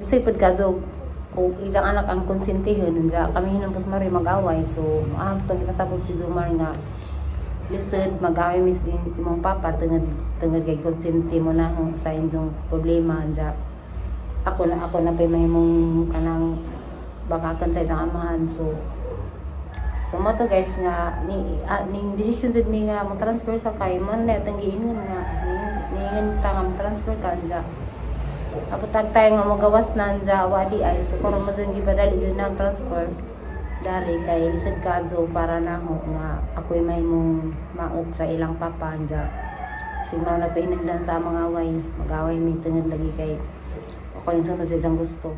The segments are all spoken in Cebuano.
Lisod pud ka so kung isang anak ang konsentihon unja kami hinon pas mari mag-away. So tong ipasabot si Jomar nga lisod mag-away mis imong papa tungod tungod kay konsente mo na sa inyong problema unja ako na pay mahimong kanang bakakan sa isang amahan. So so mo to guys nga ni ning decision jud mi nga mo transfer sa kay mo na atong giingon nga niingon ta nga mo transfer ka anja abot tag tayo nga magawas na anja wadi ay so karon mo jud gipadali jud na transfer dari kay lisod kadto para naho nga ako'y mahimong maot sa ilang papa anja kasi mao na pahinungdan sa mga away mag-away mi tungod lagi kay ako ning sunod sa isang gusto.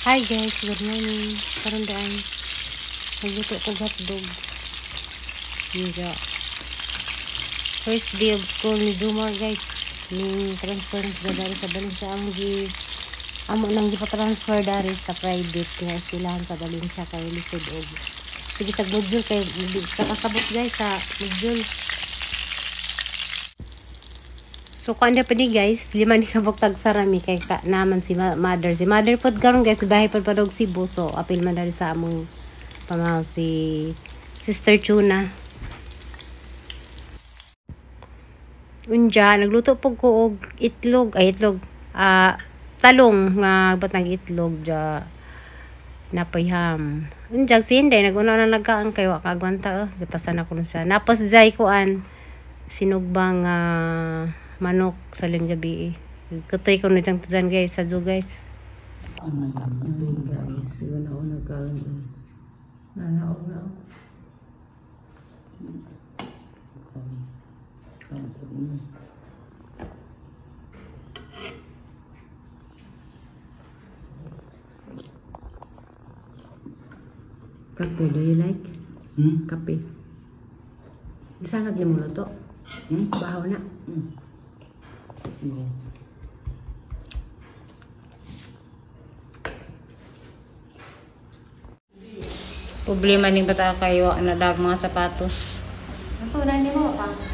Hi guys, good morning. Karon daan nagluto ko hotdog. Ninja. First day of school ni Jomar guys. Ning transfer na sila dari sa Valencia. Ang gi amo nang gipa-transfer dari sa private nga eskwelahan sa Valencia kay lisod og sige sa module kay sa kasabot guys sa module. So kuan pa ni guys, lima ni kabok tagsarami kay ka naman si mother. Si mother pod karon guys, bahay pod padog Cebu. So apil man dali sa among pamahaw si Sister Chuna. Unja nagluto pud ko og itlog, ay itlog, talong nga batang itlog ja napayham. Unja si Inday naguna na nagkaan kay wa kaagwanta gatasan ako sa. Napos jay kuan sinugbang manok sa gabi. Kutoy ko na dyan dyan guys, sa do guys. Ay guys, una-una ka. Nanaog na. Kape, do you like? Hmm? Kape. Isangag ni mo luto? Hmm? Bahaw na. Hmm. Problema ning bata kayo nadag mga sapatos.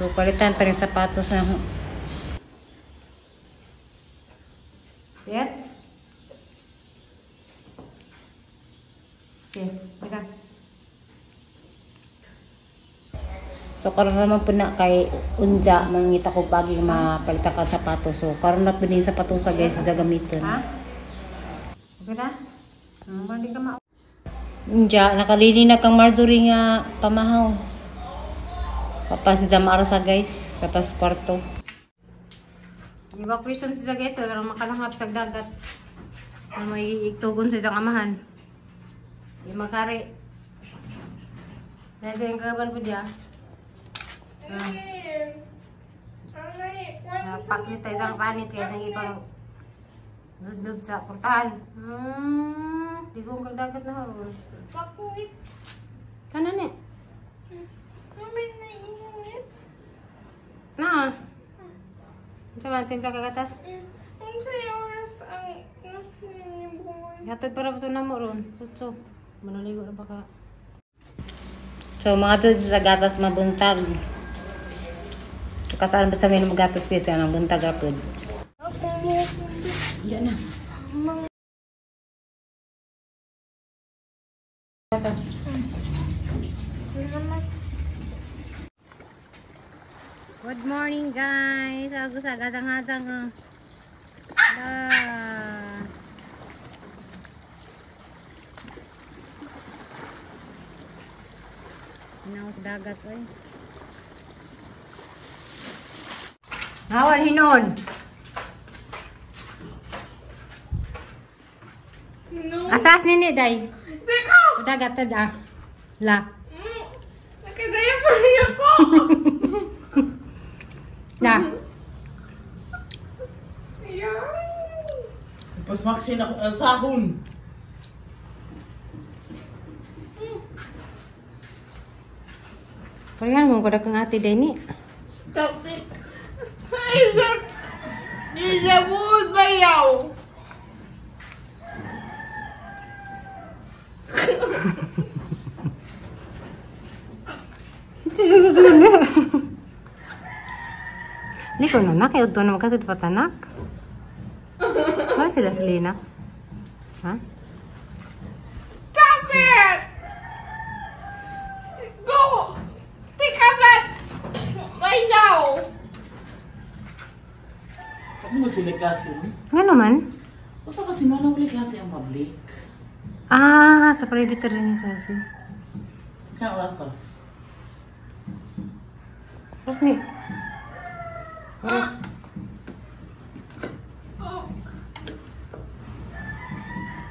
So palitan pa rin sapatos na. Yep. Okay, teka. So karon naman po na kay unja mangita ko pagi mapalitan ka sapatos. So karon na po din sapatos sa guys sa gamiton. Ha? Okay ra? Di ka ma. Unja nakalili na kang Marjorie nga pamahaw. Papas sa maarsa guys, tapas kwarto. Evacuation sila guys, aron makalangap sa dagat. Na may igtugon sa isang amahan. Di magkari. Nasa yung kagaban po diya. Pakit tayo isang panit kaya isang ibang ludlud sa portahan. Di ko ang dagat na haron. Pakit. Kanan eh. Na. Ito ba, timpla kagatas? Ang saya oras ang nasinibon. Hatod para ba ito na mo ron? Sutso. Manaligo na baka. So mga doon sa gatas mabuntag. Kasaan ba sa may magatas guys? Ang buntag rapod. Yan na. Gatas. Good morning guys. Ako sa gadang-hadang. Inaw sa dagat ay. Hawan hinon. No. Asas nini day. Teka. Dagat tada. La. Nakadaya pa rin ako. La. Yan. Pas maxi na sahon. Parehan mo kada kang ate Denny. Stop it. Ilabod bayaw. Hindi ko na nak, udto na magkatid patanak. Ba sila Selena? Ha? Stop it! Go! Take a bath! Bayaw! Ano sila klase? Nga naman. Usa kasi man wala klase ang public. Ah, sa private rin yung klase. Kaya orasa. Oras ni. Oras. Oh.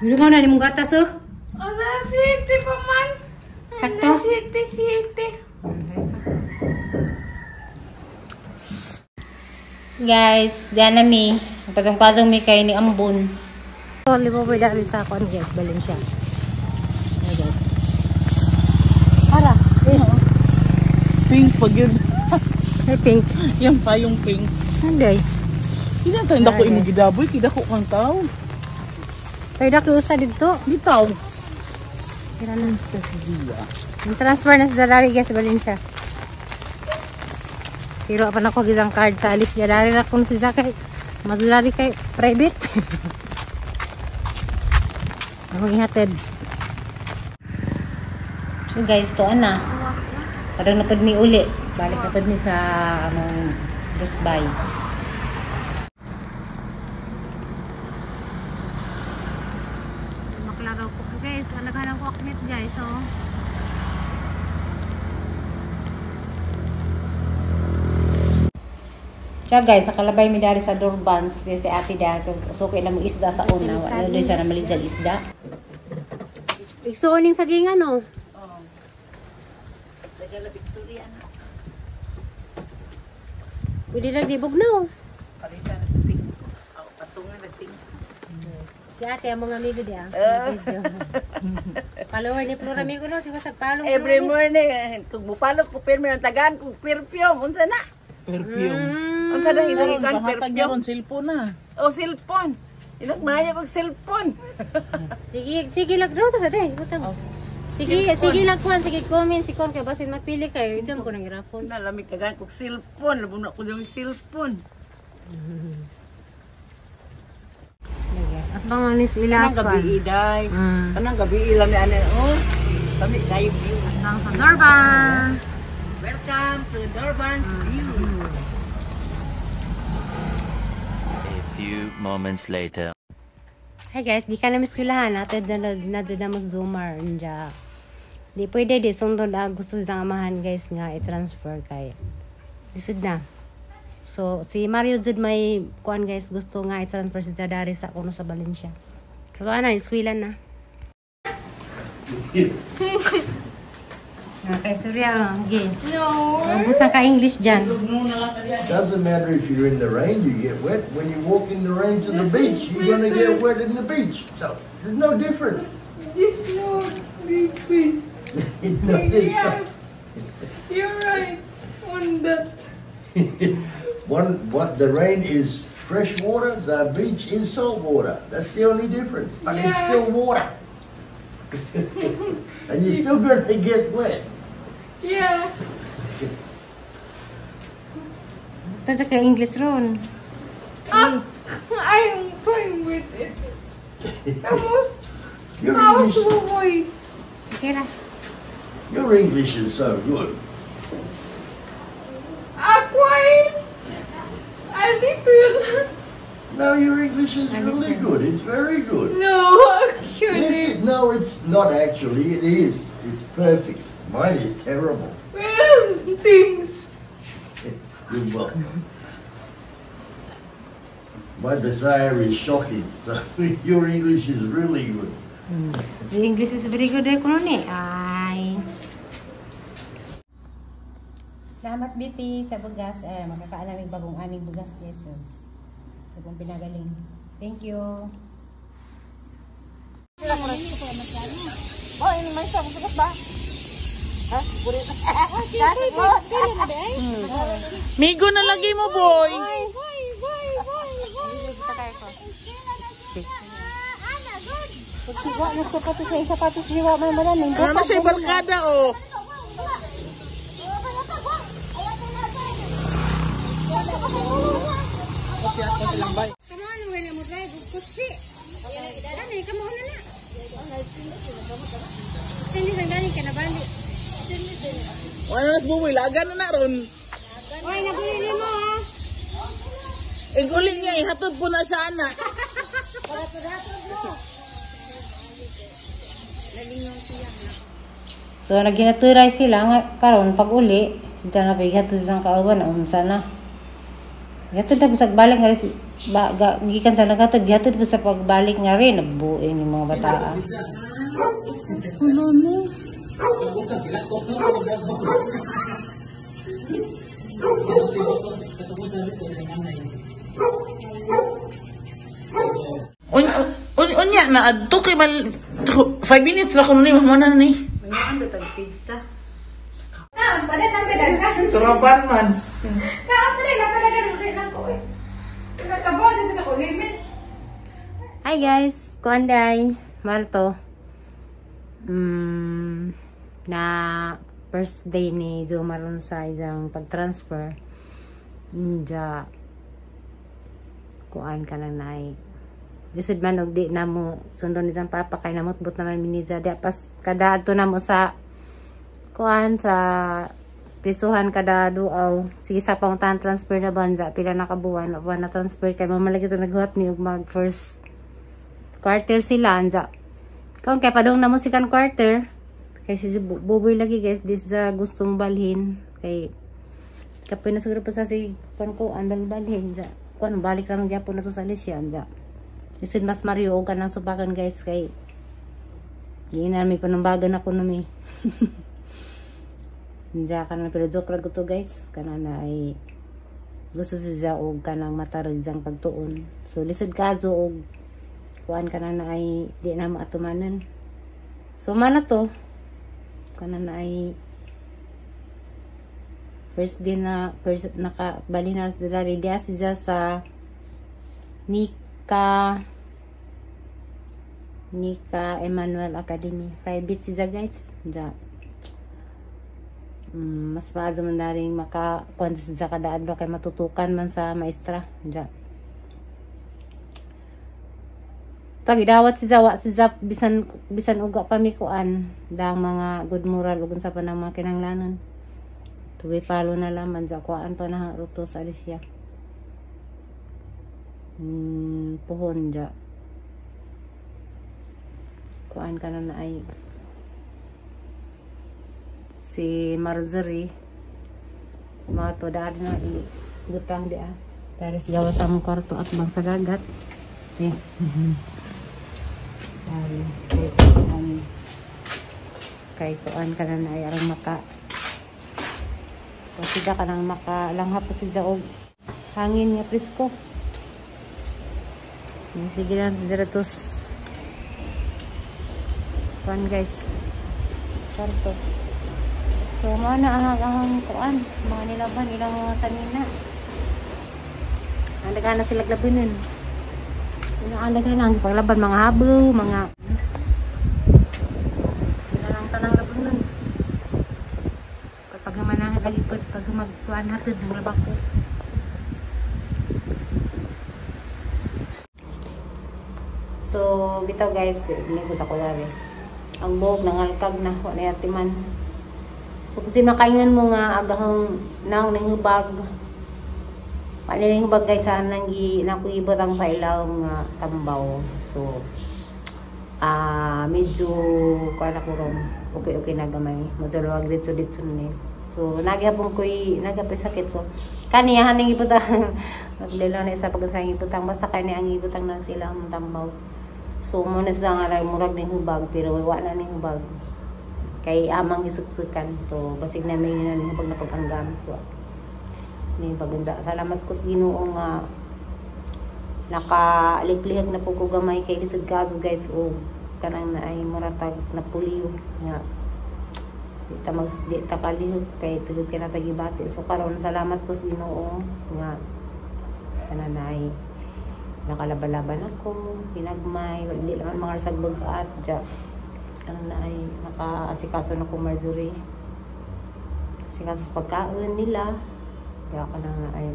Hindi ka na ni mong gatas oh. Alas 7 pa man. Sakto? Alas 7, 7. Guys, diyan na mi. Pasong-pasong mi kay ni Ambon. So, libo po dali sa ako guys, Valencia. Ay guys. Ara, eh. Pink pag yun. Ay pink. Yan pa yung pink. Hindi. Hindi na tayo dako imo gidaboy, kidako kang tao. Pero dako usa dito. Di tao. Tira na. Princess Zia. Yung transfer na sa Dalari guys, sa Valencia. Pero pa na ko gisang card sa alis niya. Dari na kung si Zakay. Madulari kay private. Akong ihatid. So guys, to ana. Parang napad ni uli. Balik napad ni sa among Best Buy. Maklaro po guys. Alaghan ko aknit guys. Oh. Siya guys, sa kalabay mi dari sa Durbans, di si ate da, so kailan mo isda sa una, wala diri sa namaligyan isda. Igsuoning sagingan no. Oo. Dagala Victoria na. Pwede lang dibog no. Parisa na sing. Ako patungan na sing. Si ate ang mga amigo di ah. Follower ni Flor amigo no, siguro sa follow. Every morning, kung bupalo ko pirmi ang tagaan kung perfume, unsa na? Perfume. Unsa na ilang ikan Kahatag perfume? ron cellphone na. O cellphone. Ilang maayo kog cellphone. Sige, sige lag daw ta sa day. Butang. Sige, sige lag kuan, sige comment si kon kay basin mapili kayo. Ijam ko nang irapon. Na lami tagaan kog cellphone, labo na ko yung cellphone. At bang anis ilas Kanang gabi iday. Kanang gabi lami ani oh. Kami kayo view. Bang sa Durbans. Welcome to Durban's view. A few moments later. Hi guys, di ka na miskwelahan. Ate na na na mas zumar nja. Di pwede di sundon ang gusto sa amahan guys nga i-transfer kay. Lisod na. So si Mario jud may kuan guys gusto nga i-transfer si Jadari sa kuno sa Valencia. So ana eskwela na. Okay, Surya, okay. No. Ubusan ka English dyan. Doesn't matter if you're in the rain, you get wet. When you walk in the rain to the beach, you're going to get wet in the beach. So there's no different. This no different. No, there's Yes. You're right on that. One, what the rain is fresh water, the beach is salt water. That's the only difference. But it's Yeah. still water. And you're still going to get wet. Yeah. Tasa ka English ron. Ah, I'm fine with it. Tapos, Your house English, boy. Okay ra. your English is so good. Quite a little. No, your English is really good. It's very good. No, actually. Yes, no, it's not actually. It is. It's perfect. Mine is terrible. Well, things. You're welcome. My Bisaya is shocking. So your English is really good. The English is very good eh kuno ni. Ay. Salamat Biti sa bugas. Ay, makakaanamig bagong aning bugas guys. So, bagong pinagaling. Thank you. Oh, ini may sa sukat ba? Ha? Puri. Migo na lagi mo, boy. Pagsiwa na sapatos sa sapatos siwa man man. Ano na siya barkada, oh. Come on, wala mo drive kutsi. Dani, come on na. Sindi sandali ka na bali. Wala na buboy, laga na na ron. Oy, naguli mo ha. Iguli niya, ihatod po na siya, anak. So naghinaturay sila nga karon pag uli si Jana pa gihatod sa kauban unsa na. Gihatod na sa balik nga rin ba, ga, gikan sa naghatod gihatod pa sa pagbalik nga rin nabuing ni mga bataa. Un, un, unya na adto kay man 5 minutes ra kuno ni mamana ni. Mayroon sa tag-pizza. Surapan man. Hi guys, kuanday, Marto. Na first day ni Jomar ron sa isang pag-transfer. Nja kuan ka na nay. Lisod man og di na mo sundon ni isang papa kay namutbot naman mi ni Dia pas kada adto na mo sa kuan sa prisuhan kada duaw. Sige sa panguntahan transfer na banza pila na kabuan wa na transfer kay mamalagi to naghuhat ni og mag first quarter sila anja. Kaon kay padung na mo second quarter kay si Buboy lagi guys this gustong balhin kay kapoy na siguro pa sa si kuan ko andal balhin ja. Kuan balik ra man gyapon na to sa Alicia anja. Isid mas Mario og kanang supakan guys kay di na mi panambagan ako numi. Anja kanang pero joke ra to guys kanang na ay gusto siya og kanang matarag jang pagtuon. So lisod kazo og kuan ka na na ay di na maatumanan. So mana to kana na ay first day na first nakabali na sila ready siya sa Nika Emmanuel Academy. Private siya guys. Ja. Mas maazo man na rin maka kuan siya kada adlaw kay matutukan man sa maestra. Ja. Pagidawat si Zawa si Zap bisan bisan uga pa mi kuan dang mga good moral ug unsa pa nang mga kinahanglanon. Tuwi palo na laman sa kuan pa na ruto sa Alicia. Puhon ja. Kuan ka na na ay si Marjorie mga to daan na i gutang di ah. Taris gawas ang kwarto at bang sa dagat. Eh. Kay kuan ka na na ay arang maka sida ka nang maka langhap siya og hangin nga presko. Sige lang sila tos kuan guys kwarto. So mao na ahang kuan mga nilaban ilang mga sanina. Ang daghan na sila labinon. Ang daghan ang paglaban mga habo, mga lang tanang labinon. Kapag hamanahan lagi pud pag magkuan hatod ng labako. So bitaw guys, ni ko sa kulari. Ang buhok nangalkag na wa na yatiman. So kasi makaingan mo nga agahong naong nangubag. Paano yung bagay sa nang nakuibot ang sa ilaw nga tambaw. So medyo kuan ako ron. Okay na gamay. Madulwag dito ni. So nagyapon koy nagyapon sakit so kaniya haning ibutang maglilo na isa pag sa ibutang basta kani ang ibutang na sila ang tambaw. So mo na sa nga murag ning hubag pero wa na ning hubag. Kay amang isuksukan. So basig na may na ning hubag na paganggam so ni bagunza. Salamat ko sa Ginoo nga nakaliklihag na po ko gamay kay lisod kaso guys o kanang naay muratag na puliyo nga di ta mag di ta kalihok kay tugod kay natagibati. So karon salamat ko sa Ginoo nga kanang naay nakalabalaban ako, hinagmay, di naman mga rasag bagat ja. Kanang naay nakaasikaso na ko Marjorie. Asikaso sa pagkaon nila. Kaya kanang naay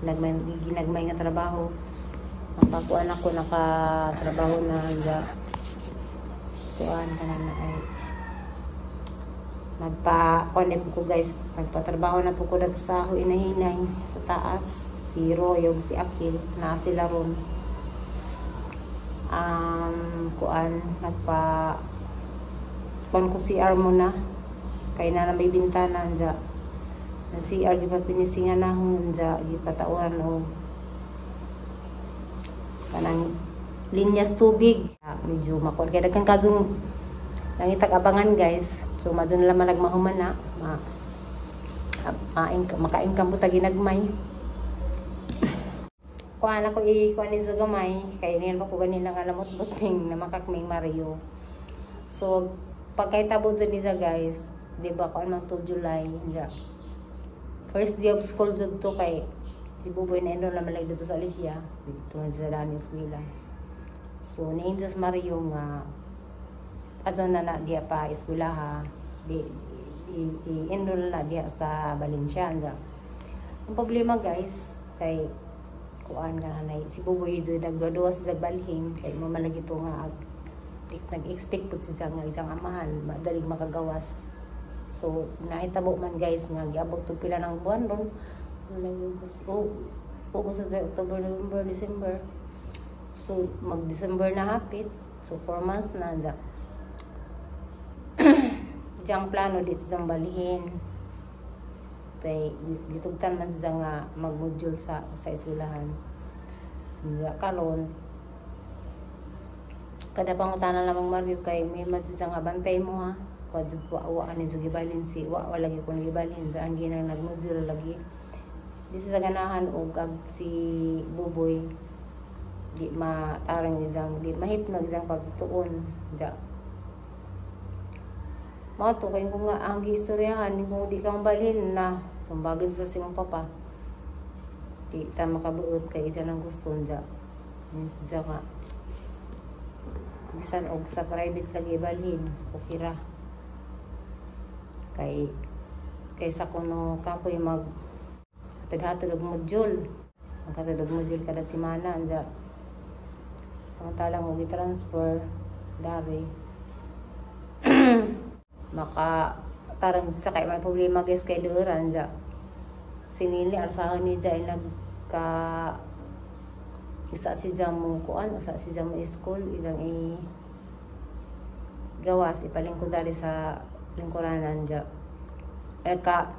ginagmay, ginagmay nga trabaho. Nakakuan ako, nakatrabaho na ja. Kuan kanang naay nagpa kuan po ko guys, nagpatrabaho na po ko dito sa ako inahinay sa taas. Si Roy ug si Akil na sila ron. Kuan nagpa kuan ko CR muna kay na may bintana anja. Na CR di pa pinisingan na anja gipatauhan og kanang linyas tubig. Medyo makuan kay daghan kadtong nangitag abangan guys. So madyo na lang mahuman na maka-income po ta ginagmay. Kuan ako i-kuan ni gamay kay niyan pa ko ganina nga lamot-buting na makakming Mario. So pagkahitabo dyan niya guys, di ba kuan man to July ja. First day of school jud to kay si Buboy na enroll naman lagi dito sa Alicia, dito sa Dani Eskwela. So ni-angels Mario nga adto na na diya pa eskwelaha, di i-enroll na diya sa Valencia ja. Ang problema guys kay kuan nga nay si Buboy jud nagduwa sa balhin kay mamalagi to nga nag-expect pud siya nga isang amahan madaling makagawas. So nahitabo man guys nga giabot og pila ng buwan ron. August, October, November, December. So mag-December na hapit. So 4 months na dyan. Diyang plano dito sa balhin. Kay gitugtan man siya nga mag-module sa eskwelahan. Nga karon kada pangutana lamang Mario kay may man siya nga bantay mo ha. Kwa jud wa wa ani jud gibalhin si wa wala gyud ko gibalhin sa ang ginang nag-module lagi. Di siya ganahan og ag si Buboy di matarang isang di mahitmag isang pagtuon ja. Mao to kay kung nga ang giistoryahan kung di ka mabalhin na sumbagin sa simong papa. Di ta makabuot kay isa nang gusto ja. Siya nga bisan og sa private lagi balhin okay ra. Kay kaysa kuno kapoy mag hatad-hatad og module. Maghatad og module kada semana anja. Samantalang og i-transfer dari maka tarang sa kay may problema guys kay duran ja. Sinili arsahan ni ja ay nagka isa si mo kuan, usa si mo school isang i gawas ipalingkod dari sa lingkuranan ja. Eh ka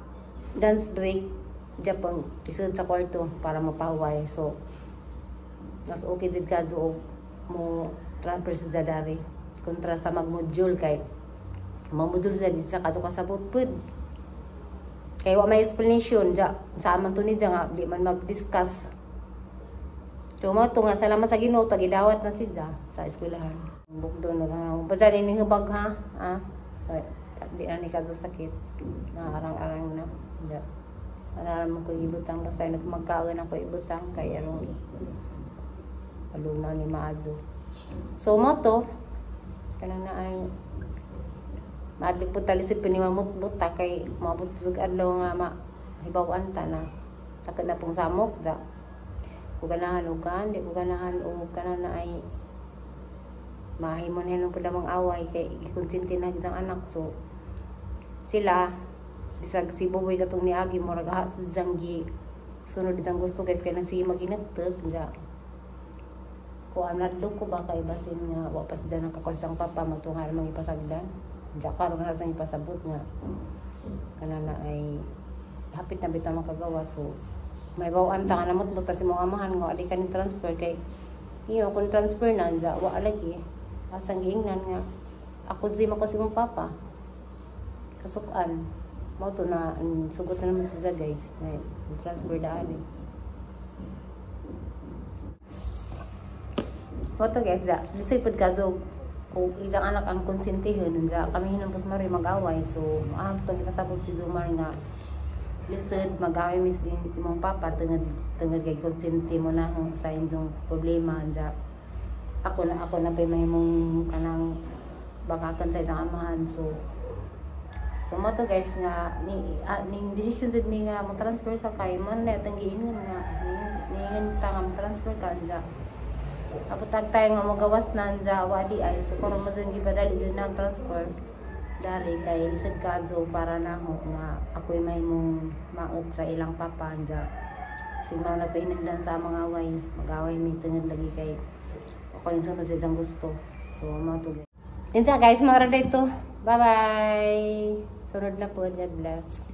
dance break ja pang isod sa kwarto para mapahuway. So mas okay jud ka og mo transfer sa dari kontra sa magmodule kay mamodule sa di sa kadto kasabot pud. Kay wa may explanation ja sa man to ni ja nga di man mag-discuss. So mo to nga salamat sa Ginoo to gidawat na si ja sa eskwelahan. Bukdo na basta ni hubag ha. Ah. Di na ni kadto sakit. Naarang-arang na. Ja. Ana mo ko ibutang basta nagmagkaon ako ibutang kay aron aluna ni maadyo. So mo to kanang na ay maadlok po talisod pinimamutbot ta kay maabot og adlaw nga ma hibaw-an ta na sakit na pong samok da. Ko ganahan og kan, di ko ganahan og kanan na ay mahimon hinon pud amang away kay gikonsinti na isang anak. So sila bisag si Buboy katong niagi murag ha siyang gi sunod isang gusto guys kay nang sige maginagtag ja. Kuan nadlok ko ba kay basin nga wa pa siya nakakonsang papa matungal mang ipasagdan. Ja karon na sang ipasabot nga kana na ay hapit na bitaw makagawa. So may bawaan ta nga namot ta si mga amahan nga ali ka ni transfer kay iyo kung transfer na ja wa lagi asang giingnan nga ako di mako si mong papa kasukan mao to na sugot na naman siya guys na transfer daan eh. Mo to guys, da lisod pud kaso kung isang anak ang konsentihon, unja kami hinuon pas mari mag-away. So to gipasabot si Jomar nga lisod mag-away mis imong papa tungod tungod kay konsente mo na sa inyong problema. Unja ako na pay mahimong kanang bakakan sa isang amahan. So mo to guys nga ni ning decision jud mi nga mo transfer sa kay mo na atong giingon nga niingon ta nga mo transfer ka. Unja abot tag tayo nga magawas na anja wadi ay. So karon mo jud gipadali jud na ang transfer dari kay lisod kadto para nako nga ako'y mahimong maot sa ilang papa. Anja kasi mao na pahinungdan sa mga away, mag-away mi tungod lagi kay ako rin sunod sa isang gusto. So mao to guys. Yun sa guys, mga dito. Bye bye. Sunod na po. God bless.